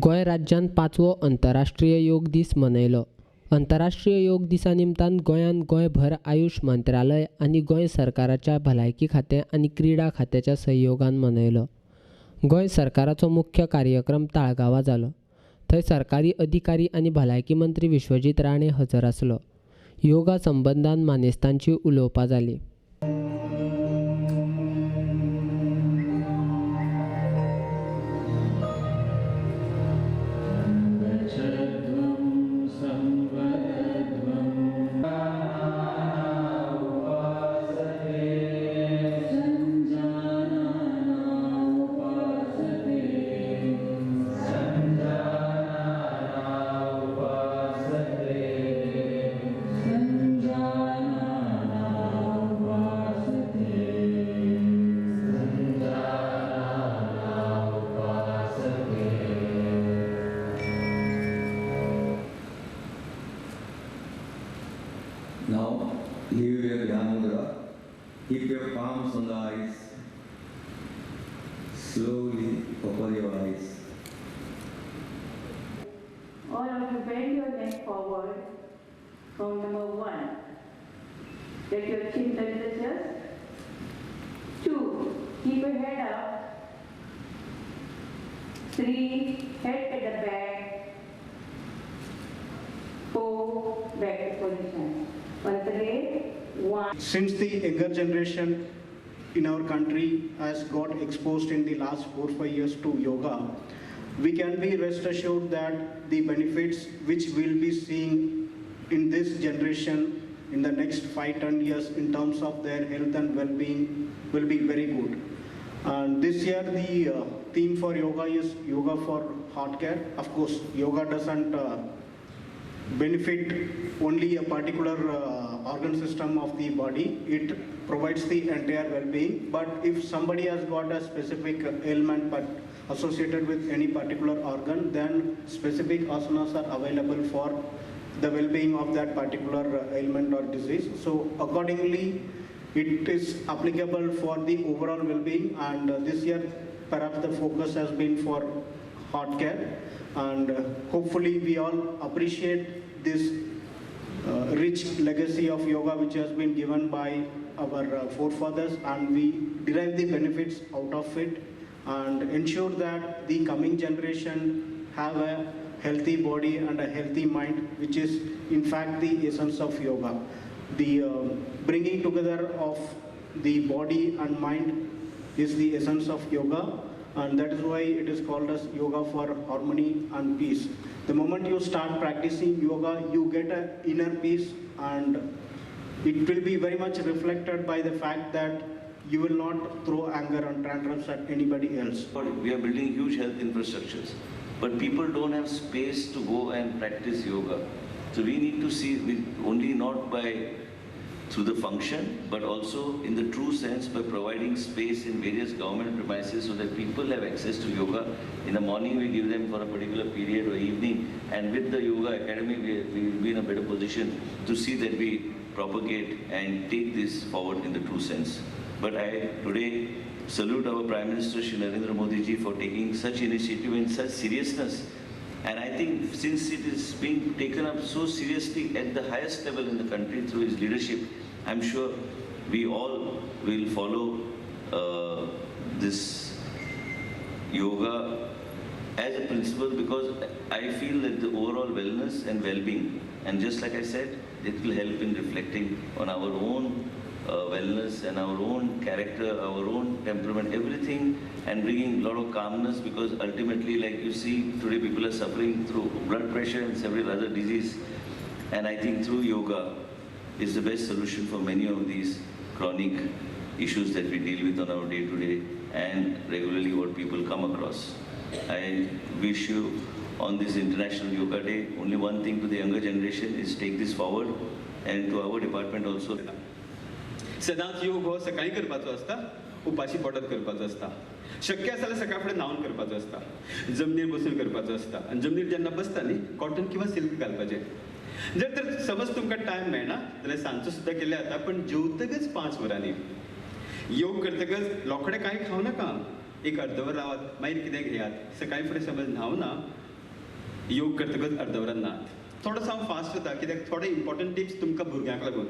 गोंय राज्यान 5वो अंतरराष्ट्रीय योग दीस मनयलो. अंतरराष्ट्रीय योग दिसा निमतान गोंयांत गोंयभर आयुष मंत्रालय आनी गोंय सरकाराच्या भलायकी खातें आनी क्रीडा खात्याच्या सहयोगान मनयलो. गोंय सरकाराचो मुख्य कार्यक्रम ताळगांवां जालो. थंय सरकारी अधिकारी आनी भलायकी मंत्री विश्वजीत राणे हजर आसलो. योगा संबंदान मानेस्तांची उलोवपां जालीं. Now, leave your Dhyan Mudra. Keep your palms on the eyes. Slowly open your eyes. All of you bend your neck forward. Count number 1. Let your chin touch the chest. 2. Keep your head up. 3. Head at the back. 4. Back to position. Once again, 1. Since the younger generation in our country has got exposed in the last 4-5 years to yoga, we can be rest assured that the benefits which we'll be seeing in this generation in the next 5-10 years in terms of their health and well-being will be very good. And this year the theme for yoga is yoga for heart care. Of course, yoga doesn't benefit only a particular organ system of the body. It provides the entire well-being. But if somebody has got a specific ailment but associated with any particular organ, then specific asanas are available for the well-being of that particular ailment or disease. So accordingly, it is applicable for the overall well-being, and this year perhaps the focus has been for heart care, and hopefully we all appreciate this rich legacy of yoga which has been given by our forefathers, and we derive the benefits out of it and ensure that the coming generation have a healthy body and a healthy mind, which is in fact the essence of yoga. The bringing together of the body and mind is the essence of yoga, and that is why it is called as yoga for harmony and peace. The moment you start practicing yoga, you get an inner peace, and it will be very much reflected by the fact that you will not throw anger and tantrums at anybody else. We are building huge health infrastructures, but people don't have space to go and practice yoga. So we need to see only not by through the function, but also in the true sense by providing space in various government premises so that people have access to yoga. In the morning we give them for a particular period or evening, and with the Yoga Academy we will be in a better position to see that we propagate and take this forward in the true sense. But I today salute our Prime Minister Shri Narendra Modi ji for taking such initiative and such seriousness. And I think since it is being taken up so seriously at the highest level in the country through his leadership, I'm sure we all will follow this yoga as a principle, because I feel that the overall wellness and well-being, and just like I said, it will help in reflecting on our own wellness and our own character, our own temperament, everything, and bringing a lot of calmness, because ultimately, like you see, today people are suffering through blood pressure and several other diseases, and I think through yoga is the best solution for many of these chronic issues that we deal with on our day-to-day and regularly what people come across. I wish you on this International Yoga Day, only one thing to the younger generation is take this forward, and to our department also. सदांच योग हो सकाळीं करपाचो आसता, उपाशी पोटात करपाचो आसता, शक्य आसा जाल्यार सकाळ फुडें न्हांवन करपाचो आसता, जमनीर बसून करपाचो आसता. आनी जमनीर जेन्ना बसता न्ही, कॉटन किंवा सिल्क घालपाचें. जर तर समज तुमकां टायम मेळना जाल्यार सांजचो सुद्दां केल्यार जाता, पण जेवतकच 5 वरांनी योग करतकच लोखडें कांय खावं नाका, एक अर्दवर रावात, मागीर कितें घेयात. सकाळीं फुडें समज न्हांव ना योग करतकच अर्द वरान नात. थोडोसो हांव फास्ट वता कित्याक थोडे इम्पॉर्टंट टिप्स तुमकां भुरग्यांक लागून.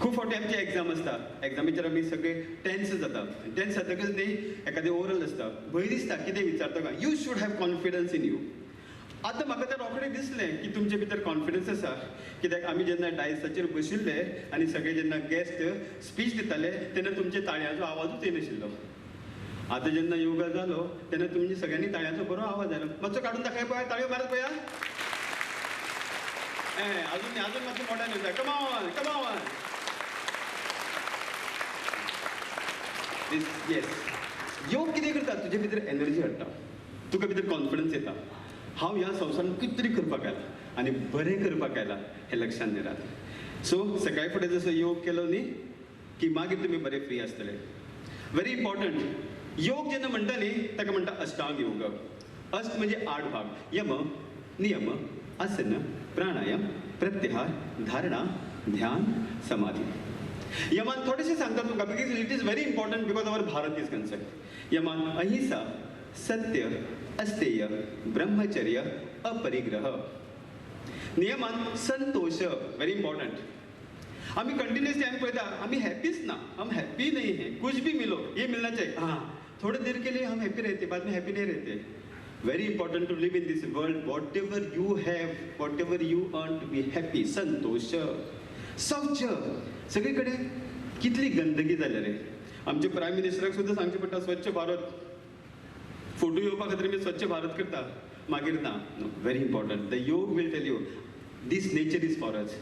खूब फावटी आमची एग्जाम आसता, एग्जामीचेर आमी सगळे टेन्स जाता. टेन्स जातकच न्ही एखादें ओरल आसता, भंय दिसता कितें विचारता काय. You should have confidence in you. आतां म्हाका तें रोखडें दिसलें की तुमचे भितर कॉन्फिडन्स आसा, कित्याक आमी जेन्ना डायसाचेर बशिल्ले आनी सगळे जेन्ना गेस्ट स्पीच दिताले तेन्ना तुमचे ताळयांचो आवाजूच येनाशिल्लो. आतां जेन्ना योगा जालो तेन्ना तुमच्या सगळ्यांनी ताळयांचो बरो आवाज आयलो. मातसो काडून दाखय पळय, ताळयो मारत पळया. अजून अजून मातसो मोठ्यान येता. कमान कमान. येस, योग कितें करता, तुजे भितर एनर्जी हाडटा, तुका भितर कॉन्फिडन्स येता. हांव ह्या संवसारान कितें तरी करपाक आयला आनी बरें करपाक आयला हें लक्षांत धरात. सो सकाळी फुडें जसो योग केलो न्ही की मागीर तुमी बरे फ्री आसतले. व्हेरी इम्पॉर्टंट, योग जेन्ना म्हणटा न्ही ताका म्हणटा अष्टांग योग. अष्ट म्हणजे 8 भाग. यम, नियम, आसन, प्राणायाम, प्रत्याहार, धारणा, ध्यान, समाधी. यमान थोडेशें सांगता तुमकां because it is very important because our Bharat is concern. Yaman अहिंसा, सत्य, अस्तेय, ब्रह्मचर्य, अपरिग्रह. नियमान संतोष, व्हेरी इम्पॉर्टंट. आमी कंटिन्युअसली आमी पळयता आमी हॅपीच ना, हम हैप्पी नहीं है. कुछ भी मिलो ये मिलना चाहिए, हाँ थोड़ी देर के लिए हम हैप्पी रहते, बाद में हैप्पी नहीं रहते. Very important to live in this world, whatever you have, whatever you earn, to be happy. Santosh, शौच. सगळीकडे कितली गंदगी जाल्या रे. आमचे प्रायम मिनिस्टराक सुद्दां सांगचें पडटा स्वच्छ भारत. फोटो येवपा खातीर आमी स्वच्छ भारत करता, मागीर ना. Very important, the yoga will tell you this nature is for us.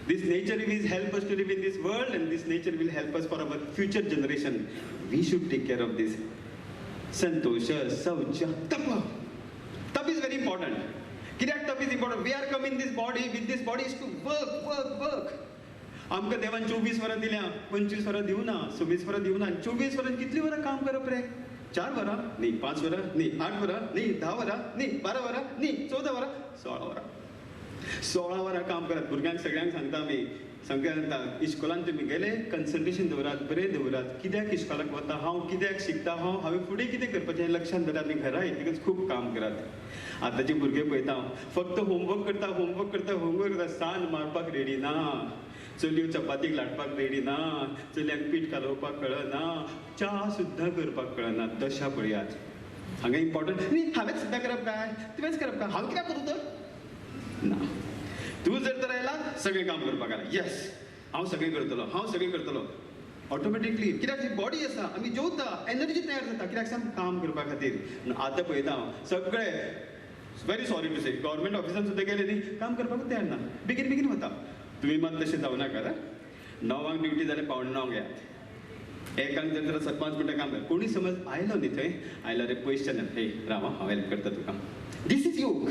This nature will help us to live in this world and this nature will help us for our future generation. We should take care of this. Santosh, शौच, तप. तप is very important. कित्याक तप is important? We are come in this body, with this body is to work, work, work. आमकां देवान 24 वरां दिल्या, 25 वरां दिवना, 26 वरां दिवना. 24 वरां कितलीं वरां काम करप रे? 4 वरां न्ही, 5 वरां न्ही, 8 वरां न्ही, 10 वरां न्ही, 12 वरां न्ही, 14 वरां, 16 वरां. 16 वरां काम करात. भुरग्यांक सगळ्यांक सांगता आमी, सगळ्यांक सांगता इस्कॉलान तुमी गेले कन्संट्रेशन दवरात, बरें दवरात. कित्याक इस्कॉलाक वता हांव, कित्याक शिकता हांव, हांवें फुडें कितें करपाचें हें लक्षांत दवरात आनी घरा येतकच खूब काम करात. आतांचे भुरगे पळयता हांव फक्त होमवर्क करता, होमवर्क करता, होमवर्क करता, सान मारपाक रेडी ना, चलयो चपातीक लाटपाक रेडी ना, चलयांक पीठ कालोवपाक कळना, च्या सुद्दां करपाक कळना. दशा पळयात हांगा इम्पॉर्टंट न्ही. हांवें सुद्दां करप काय, तुवेंच करप काय, हांव कित्याक करूं तर? ना, तूं जर तर आयला सगळें काम करपाक आयला. येस, हांव सगळें करतलो, हांव सगळें करतलो. ऑटोमॅटिकली कित्याक ही बॉडी आसा, आमी जेवता, एनर्जी तयार जाता कित्याक सांग, काम करपा खातीर. आतां पळयता हांव सगळे, very sorry to say, government ऑफिसान सुद्दां गेले न्ही, काम करपाकूच तयार ना, बेगीन बेगीन वता. तुमी मात तशें जावं नाका. 9 ड्युटी जाल्यार 8:45 येयात, 1 जर तर 5 मिनटां काम कर. कोणी समज आयलो न्ही थंय, आयलो रे पयशे ना, हे राव हांव हेल्प करता तुका. This is योग.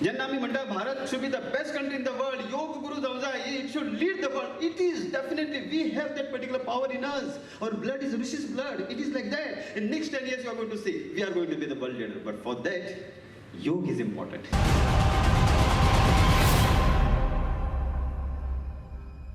जेन्ना आमी म्हणटा Bharat should be the best country in the world, yoga guru जावं जाय, it should lead the world. It is definitely, we have that particular power in us. Our blood is Rishi's blood. It is like that. In next 10 years you are going to see we are going to be the world leader. But for that yoga is important.